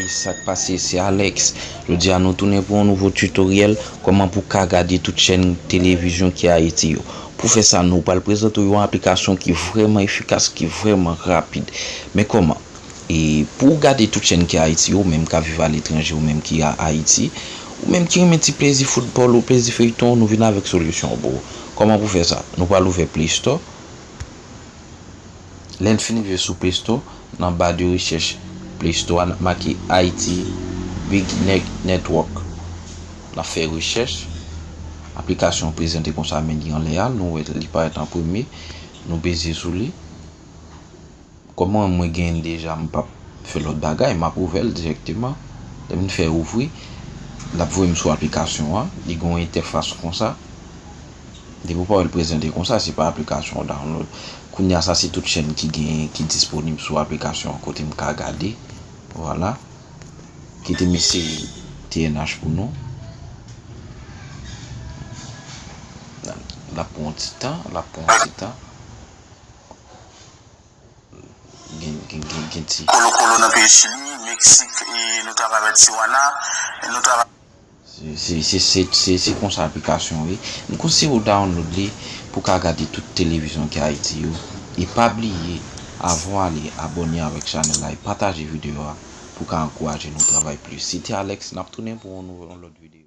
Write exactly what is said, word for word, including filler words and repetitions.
Sa k pase, se Alex. Jodi a nou tounen pou yon nouvo tutoriel, kòman pou ka gade tout chèn televizyon ki Ayiti yo. Pou fè sa, nou pral prezante w yon aplikasyon ki vrèman efikas, ki vrèman rapid. Men kòman? E pou w gade tout chèn ki Ayiti yo, ou menm k ap viv aletranje, ou menm ki a Ayiti, ou menm ki renmen ti plezi foutbòl ou plezi feyton, nou vin avèk solisyon pou ou. Kòman pou fè sa? Nou pral ouvè Play Store. Lè n fin rive sou Play Store, nan ba de rechèch Play Store a, n ap make Haiti Big Net Network. N ap fè rechèch. Aplikasyon an prezante konsa, men li anlè a, nou wè li parèt an premye. Nou peze sou li. Kòm mwen, mwen genyen l deja, m p ap fè lòt bagay, m ap ouvè l dirèkteman. Lè m fè ouvri, l ap voye m sou aplikasyon an. Li gen yon entèfas konsa. Depi w pa wè l prezante konsa, se pa aplikasyon w download. Kounye a, sa se tout chèn ki gen, ki disponib sou aplikasyon an kote m ka gade. Vwala. Kite m eseye T N H pou nou. L ap pran yon ti tan, l ap pran yon ti tan. Gen, gen, gen, gen ti. Colo Colo nan peyi Chili, Meksik, e nou travay avèk Tijuana, e nou travay. Se, se, se, se, se, se konsa aplikasyon ye. M konseye w download li pou w ka gade tout televizyon ki Ayiti yo. E pa bliye, avan w ale, abòne avèk chanèl la e pataje videyo a pou w ka ankouraje nou travay plis. Se te Alex, n ap tounen pou yon nouvo, yon lòt videyo.